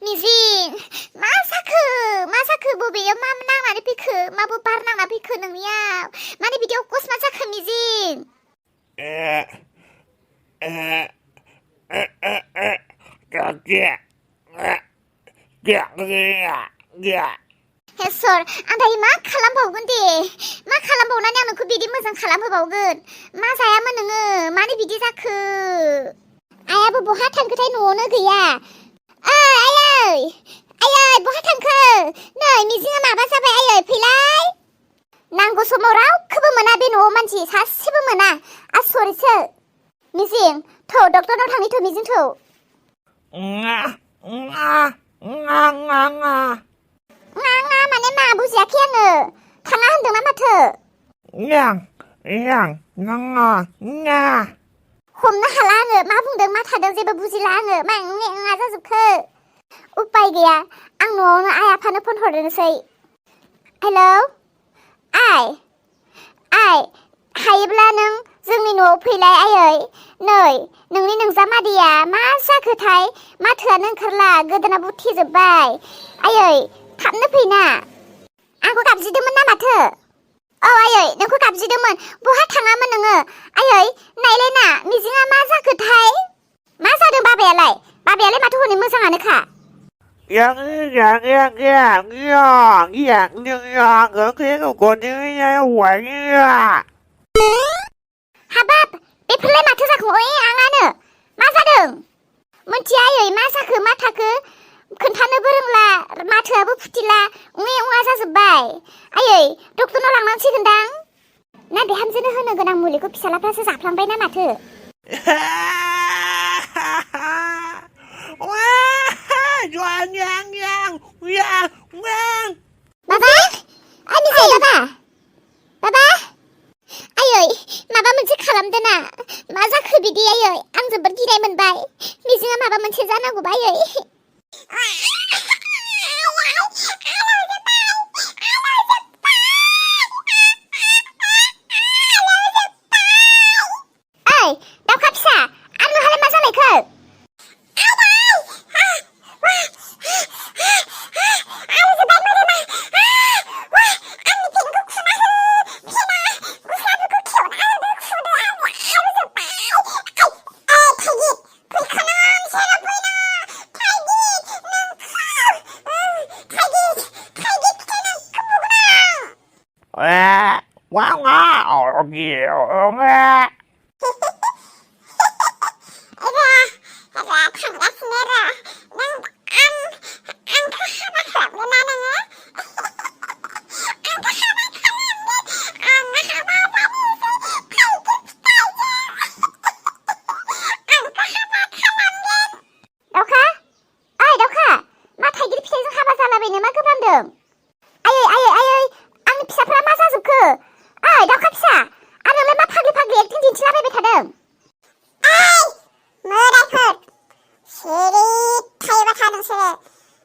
मिजिं मा जाखो बबेयाव मा नांनानै फैखो माबो बार नांना फैखो नोंनियाव माने बिदि अकस्मात जाखो मिजिं हेसर आं दायो मा खालामबावगोन दे मा खालामबावनानै आं नोंखौ बिदि मोजां खालामहोबावगोन मा जायामोन नोङो मानो बिदि जाखो आयाबो बहा थांखोथाय न'आवनो गैया आयै बहा थांखो नै मिजिङा माबा जाबाय आयै फैलाय नांगौ समाव रावखौबो मोना बे न'आव मानसि सासेबो मोना आसरितसो मिजिं थौ डक्टरनाव थांनि थौ मिजिं थौ माने मा बुजियाखै आङो थाङा होनदोंना माथो हमनो हाला आङो मा बुंदों मा थादों जेबो बुजिला आङो मा जाजोबखो उपाय गैया आं न'आवनो आइ आफानो फन हरनोसै हेलौ आइ हायोब्ला नों जोंनि न'आव फैलाय आयै नै नोंनि नोंजामादैया मा जाखोथाय माथोआनो ओंखारला गोदोना बुथेजोब्बाय आयै थाबनो फैना आंखौ गाबज्रिदोंमोन ना माथो औ आयै नोंखौ गाबज्रिदोंमोन बहा थाङामोन नोङो आयै नायलाय ना मिजिङा मा जाखोथाय मा जादों बाबायालाय माथो हनै मोजाङानोखा हाबाब बेफोरलाय माथो जाखो आङानो मा जादों मोनथिया आयै मा जाखो मा थाखो खोन्थानोबो रोंला माथोआबो फुथिला उङा जाजोब्बाय आयै डक्टरनाव लांनांसिगोनदां ना बिहामजोनो होनो गोनां मुलिखौ फिसालाफ्रासो जाफ्लांबाय ना माथो बाबा आयै माबा मोनसे खालामदो ना मा जाखो बिदि आयै आं जोबोद गिनाय मोनबाय मिजिङा माबा मोनसे जानांगौबा आयै दाउखा फिसा आं नोंहालाय मा जालायखो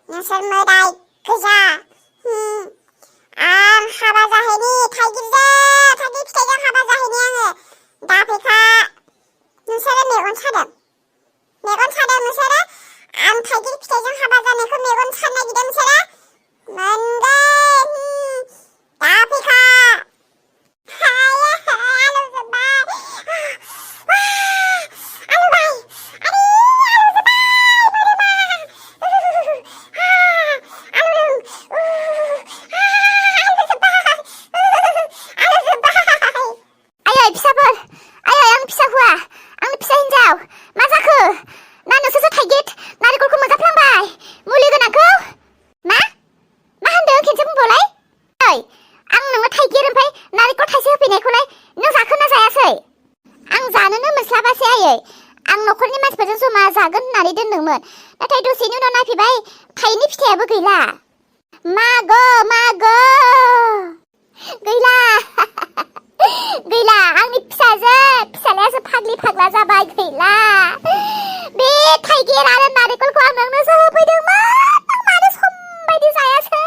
नोंसोर मोदाय गोजा आं हाबा जाहैनि थाइगिर फिथाइजों हाबा जाहैनि आङो दा फैखा नोंसोरो मेगन सादों नोंसोरो आं थाइगिर फिथाइजों हाबा जानायखौ मेगन सानो नागिरदों नोंसोरो मोनगोन दा फैखा नाथाय दसेनि उनाव नायफैबाय थाइनि फिथाइयाबो गैला मागो गैला आंनि फिसालायासो फाग्लि फाग्ला जाबाय गैला बे थाइगिर आरो नारेंखलखौ आं नोंनोसो होफैदोंमोन मानो सम बायदि जायासै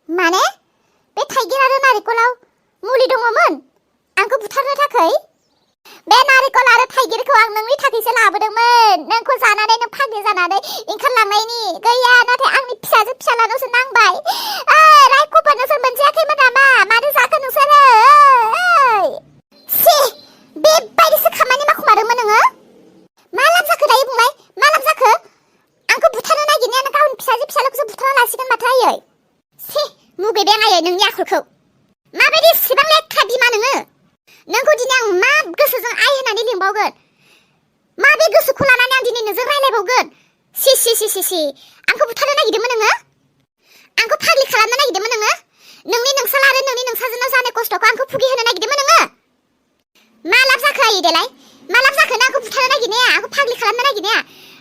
माने बे थाइगिर आरो नारेंखलाव मुलि दङमोन आंखौ बुथारनो थाखाय बे नारेंखल आरो थाइगिरखौ आं नोंनि थाखायसो लाबोदोंमोन नोंखौ जानानै नों फाग्लि जानानै ओंखारलांनायनि गैया नाथाय आंनि फिसाजो फिसालानावसो नांबाय रायख'फोर नोंसोर मोनजायाखैमोन नामा मानो जाखो नोंसोरो सि बेबायदिसो खामानि मावखौ मारोमोन नोङो मा लाब जाखो दायो बुंलाय मा लाब जाखो आंखौ बुथारनो नागिरनायानो गावनि फिसाजो फिसालाखौसो बुथारना लासिगोन माथो आयै सि मुगैबाय आं आयै नोंनि आखलखौ माबायदि इसेबां लेथ्रा बिमा नोङो नोंखौ दिनै आं मा गोसोजों आइ होननानै लिंबावगोन माबे गोसोखौ लानानै आं दिनै नोंजों रायलायबावगोन सि आंखौ बुथारनो नागिरदोंमोन नोङो आंखौ फाग्लि खालामनो नागिरदोंमोन नोङो नोंनि नोंसाला आरो नोंनि नोंसाजोनाव जानाय खस्थ'खौ आंखौ फुगिहोनो नागिरदोंमोन नोङो मा लाब जाखो आयै देलाय मा लाब जाखो ना आंखौ बुथारनो नागिरनाया आंखौ फाग्लि खालामनो नागिरनाया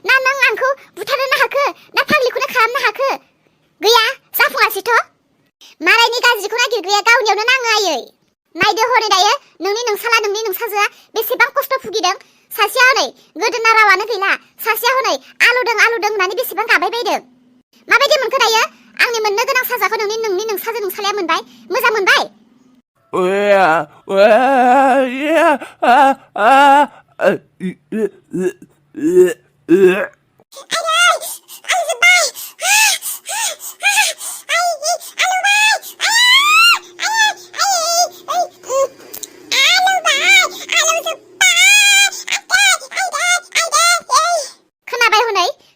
ना नों आंखौ बुथारनो हाखो ना फाग्लिखौनो खालामनो हाखो गैया जाफुङासैथ' मालायनि गाज्रिखौ नागिरग्राया गावनियावनो नाङो आयै नायदो हनै दायो नोंनि नोंसाला नोंनि नोंसाजोआ बेसेबां खस्थ' भुगिदों सासेया हनै गोदोना रावानो गैला सासेया हनै आलौदों होननानै बेसेबां गाबाय बायदों माबायदि मोनखो दायो आंनि मोननो गोनां साजाखौ नोंनि नोंसाजो नोंसालाया मोनबाय मोजां मोनबाय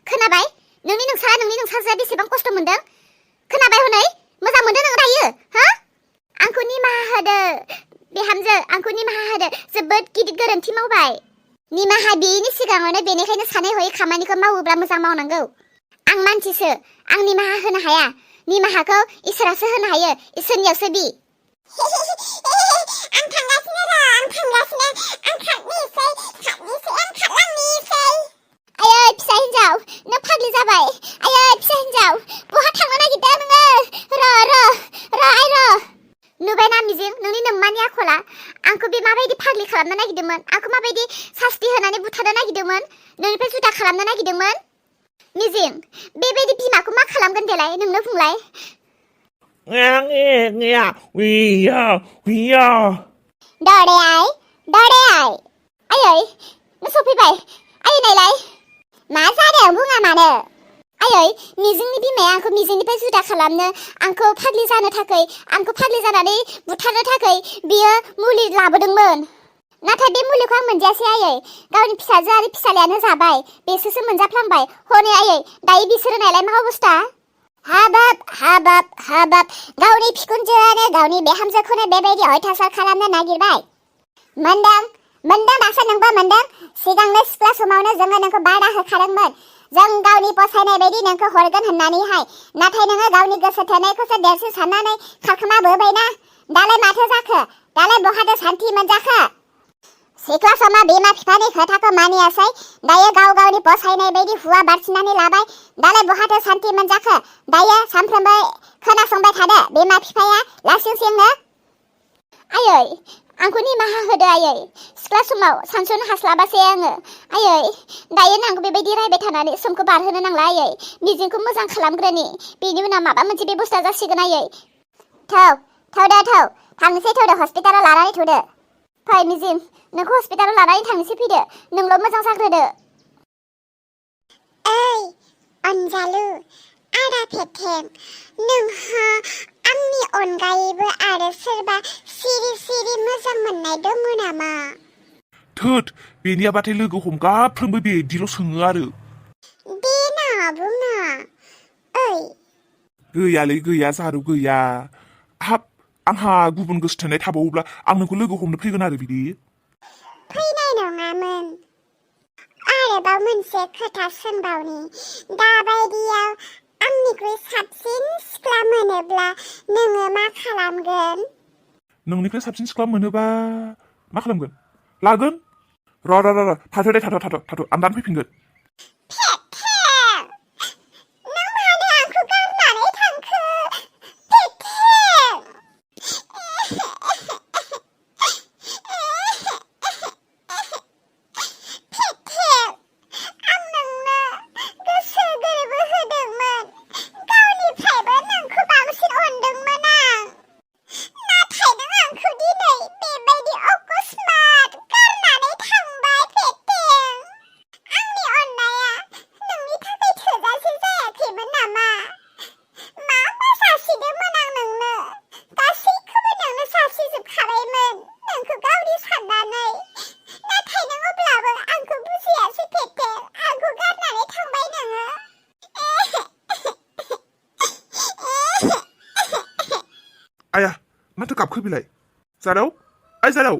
खोनाबाय नोंनि नोंसाला नोंनि नोंसाजोआ बेसेबां खस्थ' मोनदों खोनाबाय हनै मोजां मोनदों नों दायो हा आंखौ निमाहा होदो बिहामजो आंखौ निमाहा होदो जोबोद गिदिर गोरोन्थि मावबाय निमाहा बिनि सिगाङावनो बेनिखायनो सानै हयै खामानिखौ मावोब्ला मोजां मावनांगौ आं मानसिसो आं निमाहा होनो हाया निमाहाखौ इसोरासो होनो हायो इसोरनियावसो बि आं थांगासिनो आं खारनोसै आयै फिसा हिन्जाव नों फाग्लि जाबाय आयै फिसा हिन्जाव बहा थांनो नागिरदों नोङो र' नुबायना मिजिं नोंनि नोम्मानि आखला आंखौ बे माबायदि फाग्लि खालामनो नागिरदोंमोन आंखौ माबायदि सास्ति होनानै बुथारनो नागिरदोंमोन नोंनिफ्राय जुदा खालामनो नागिरदोंमोन मिजिं बेबायदि बिमाखौ मा खालामगोन देलाय नोंनो बुंलाय दरे आयै नों सफैबाय आयै नायलाय मा जादों बुङा मानो आयै मिजिंनि बिमाया आंखौ मिजिंनिफ्राय जुदा खालामनो आंखौ फाग्लि जानो थाखाय आंखौ फाग्लि जानानै बुथारनो थाखाय बियो मुलि लाबोदोंमोन नाथाय बे मुलिखौ आं मोनजायासै आयै गावनि फिसाजो आरो फिसालायानो जाबाय बेसोरसो मोनजाफ्लांबाय हनै आयै दायो बिसोरो नायलाय मा अबस्था हाबाब गावनि फिखुनजोआनो गावनि बिहामजोखौनो बेबायदि अयथासार खालामनो नागिरबाय मोनदों दासो नोंबो मोनदों सिगांनो सिख्ला समावनो जोङो नोंखौ बादा होखादोंमोन जों गावनि फसायनाय बायदि नोंखौ हरगोन होननानैहाय नाथाय नोङो गावनि गोसो थोनायखौसो देरसिन साननानै खारखोमाबोबायना दालाय माथो जाखो दालाय बहाथो सान्थि मोनजाखो सिख्ला समाव बिमा बिफानि खोथाखौ मानियासै दायो गावनि फसायनाय बायदि हुआ बारसिनानै लाबाय दालाय बहाथो सान्थि मोनजाखो दायो सानफ्रोमबो खोनासंबाय थादो बिमा बिफाया लासिंसिंनो आयै आंखौ निमाहा होदो आयै सिख्ला समाव सानस'नो हास्लाबासै आङो आयै दायो नांगौ बेबायदि रायबाय थानानै समखौ बारहोनो नांला आयै मिजिंखौ मोजां खालामग्रोनि बेनि उनाव माबा मोनसे बेबस्था जासिगोन आयै थौदो थांनोसै हस्पिटालाव लानानै थौदो फै मिजिं नोंखौ हस्पिटालाव लानानै थांनोसै फैदो नोंल' मोजां जाग्रोदो ओइ अनजालु आदा फेथें नोंहा आंनि अनगायैबो आरो सोरबा सिरि मोजां मोननाय दङ नामा थोद बेनियाबाथाय लोगो हमगाफ्रोमबो बिदिल' सोङो आरो दे ना बुंना ओइ गैयालै गैया जारु गैया हाब आंहा गुबुन गोसोथोनाय थाबावोब्ला आं नोंखौ लोगो हमनो फैगोन आरो बिदि फैनाय नङामोन आरोबाव मोनसे खोथा सोंबावनि दाबायदियाव आंनिख्रुइ साबसिन सिख्ला मोनोब्ला नोङो मा खालामगोन नोंनिफ्राय साबसिन सिख्ला मोनोबा मा खालामगोन लागोन र' थाथ' दे थाथ' आं दानो फैफिनगोन नों मानो आंखौ गारनानै थांखो आं नोंनो गोसो गोरबो होदोंमोन गावनिफ्रायबो नोंखौ बांसिन अनदोंमोन आं नाथाय नों आंखौ दिनै बेबायदि अकस्मात गारनानै थांबाय फेथें आंनि माथो गाबखो बिलाय जारौ ओइ जारौ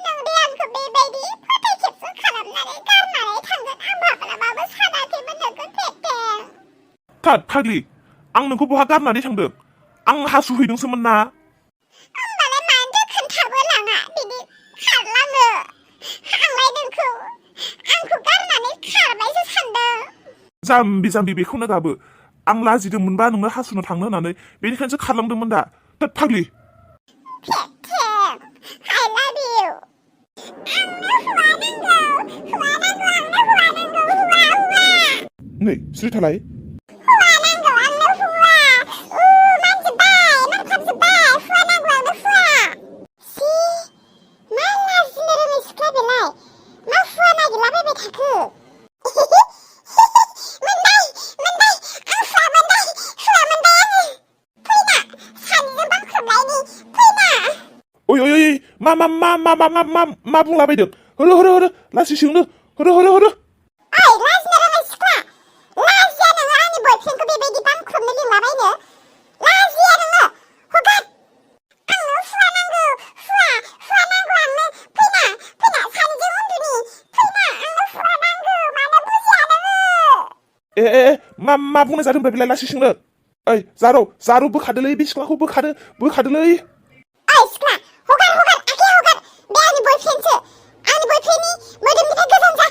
नोंदि आंखौ बेबायदि फोथाय खेबस खालामनानै गारनानै थांगोन आं माब्लाबाबो सानाखैमोन नोंखौ पेटें थाद फाग्लि आं नोंखौ बहा गारनानै थांदों आं हासुहैदोंसोमोन ना होमबालाय मानोथो खोन्थाबो लाङा बिदि खारलाङो आंलाय नोंखौ आंखौ गारनानै खारबायसो सानदों जाम्बि जाम्बि बेखौनो गाबो आं लाजिदोंमोनबा नोंनो हासुनो थांनो होननानै बेनिखायनोसो खारलांदोंमोन दा थाद फाग्लि पेटें I love you आंनो हौवा नांगौ हौवा नांगौ आंनो हौवा नांगौ हौवा हौवा नै सिरि थालाय हौवा नांगौ आंनो हौवा मानजोब्बाय नांथाबजोब्बाय हौवा नांगौ आंनो हौवा सि मा लाजिनो रोङै सिख्ला बेलाय मा हौवा नागिरलाबायबाय थाखो मोनबाय मोनबाय आं हौवा मोनबाय आङो फैना सानैजों बांख्रबलायनि फैना ओइ मा बुंलाबायदों होरो लासै सोंनो होरो ओइ लाजिनो रोङै सिख्ला लाजिया नोङो आंनि बयफ्रेन्डखौ बेबायदि बांख्रबनो लिंलाबायनो लाजिया नोङो हगार आंनो हौवा नांगौ हौवा नांगौ आंनो फैना सानैजों उन्दुनि फैना आंनो हौवा नांगौ मानो बुजिया नोङो मा बुंनाय जादों बिलाय लासै सोंनो ओइ जारौ बोखादोलै बे सिख्लाखौ बोखादोलै ओइ सिख्ला हगार आखाइ हगार बे आंनि बयफ्रेन्डसो आंनि बयफ्रेन्डनि मोदोमनिफ्राय गोजान जा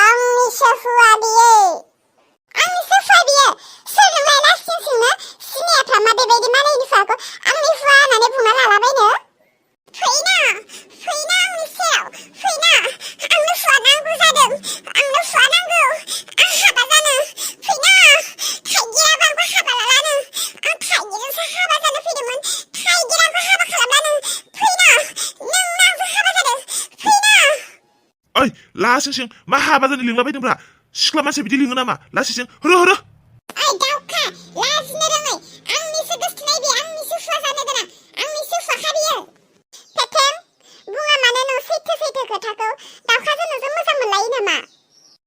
आंनिसो हौवा बियो सोर नोंलाय लासिं सिंनो सिनायाफ्रा मा बेबायदि मालायनि हौवाखौ आंनि हौवा होननानै बुंना लालाबायनो फैना आंनि सायाव फैना आंनो हौवा नांगौ जादों आंनो हौवा नांगौ आं हाबा जानो फैना थाइगिराबो आंखौ हाबा लालानो आं थाइगिरजोंसो हाबा जानो फैदोंमोन थाइगिर आंखौ हाबा खालामलानो फैना नों आंजों हाबा जादों फैना ओइ लासैसिं मा हाबा जानो लिंलाबायदोंब्रा सिख्ला मानसि बिदि लिङो नामा लासैसिं होरो ओइ दाउखा लाजिनो रोङै आंनिसो गोसथोनाय बे आंनिसो हौवा जानो गोनां आंनिसो हौवाखा बियो पेटें बुङा मानो नों सैथो खोथाखौ दाउखाजों नोंजों मोजां मोनलायो नामा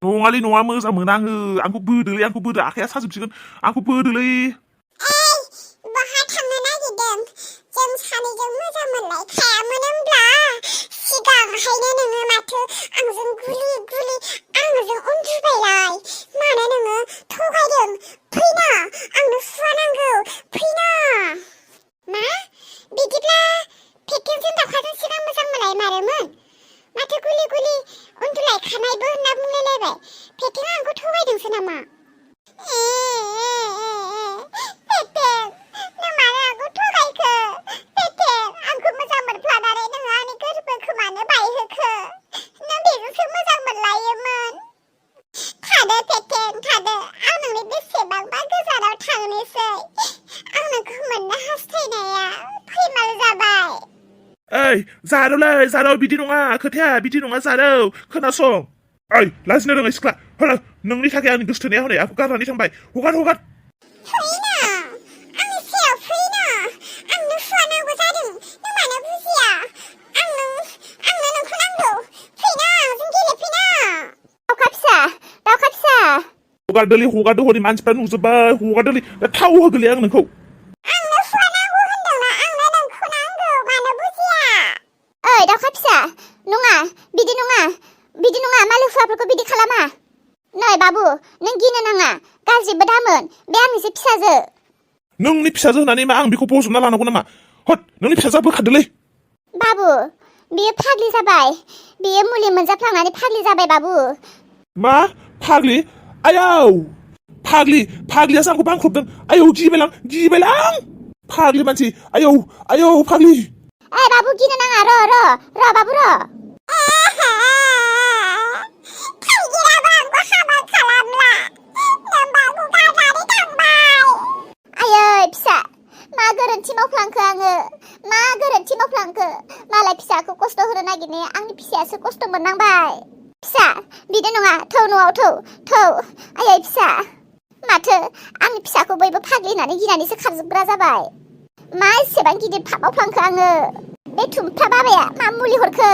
नङालै नङा मोजां मोना आंखौ बोदो आखाया साजोबसिगोन आंखौ बोदोलै ओइ बहा थांनो नागिरदों जों सानैजों मोजां मोनलायखायामोन होमब्ला सिगांहायनो नोङो माथो आंजों गुलि आंजों उन्दुबायलाय मानो नोङो थगायदों फैना आंनो हौवा नांगौ फैना मा बिदिब्ला पेटेंजों दाउखाजों सिगां मोजां मोनलायमारोमोन माथो गुलि उन्दुलायखानायबो होनना बुंलायलायबाय पेटेंआ आंखौ थगायदोंसो नामा पेटें नों मानो आंखौ थगायखो पेटें आंखौ मोजां मोनफ्लानानै नोङो आंनि गोरबोखौ मानो बायहोखो नों बेजोंसो मोजां मोनलायोमोन थादो पेटें थादो आं नोंनि बेसेबांबा गोजानाव थांनोसै आं नोंखौ मोननो हास्थायनाया फैमाल जाबाय ओइ जारौ बिदि नङा खोथाया बिदि नङा जारौ खोनासं ओइ लाजिनो रोङै सिख्ला होरो नोंनि थाखाय आंनि गोसथोनाया हनै आंखौ गारनानै थांबाय हगार फैना आंनि सायाव फैना आंनो हौवा नांगौ जादों नों मानो बुजिया आंनो नोंखौ नांगौ फैना जों गेलेफैना दाउखा फिसा हगारदो हनै मानसिफ्रा नुजोब्बाय हगारदोलै दा थाव होगोलै आं नोंखौ आंनो हौवा नांगौ होनदोंना आंनो नोंखौ नांगौ मानो बुजिया ओइ दाउखा फिसा नङा बिदि नङा मालाय हौवाफोरखौ बिदि खालामा नै बाबु नों गिनो नाङा गाज्रिबो दामोन बे आंनिसो फिसाजो नोंनि फिसाजो होननानै मा आं बेखौ बजबना लानांगौ नामा हट नोंनि फिसाजोआ बोखारदोलै बाबु बियो फाग्लि जाबाय बियो मुलि मोनजाफ्लांनानै फाग्लि जाबाय बाबु मा फाग्लि आयौ फाग्लियासो आंखौ बांख्रबदों आयौ गिबायलां फाग्लि मानसि आयौ फाग्लि ओइ बाबु गिनो नाङा र' बाबु र' थाइगिराबो आंखौ हाबा खालामला नों आंखौ गारनानै थांबाय आयै फिसा मा गोरोन्थि मावफ्लांखो आङो मालाय फिसाखौ खस्थ' होनो नागिरनाया आंनि फिसायासो खस्थ' मोननांबाय फिसा बिदि नङा थौ न'आव थौ आयै फिसा माथो आंनि फिसाखौ बयबो फाग्लि होननानै गिनानैसो खारजोबग्रा जाबाय मा एसेबां गिदिर फाप मावफ्लांखो आङो बे थुमफ्रा बाबाया मा मुलि हरखो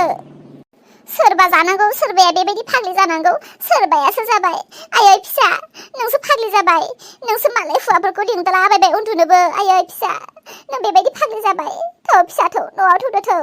सोरबा जानांगौ सोरबाया बेबायदि फाग्लि जानांगौ सोरबायासो जाबाय आयै फिसा नोंसो फाग्लि जाबाय नोंसो मालाय हुवाफोरखौ लिंदलाबायबाय उन्दुनोबो आयै फिसा नों बेबायदि फाग्लि जाबाय थौ फिसा थौ न'आव थौदो थौ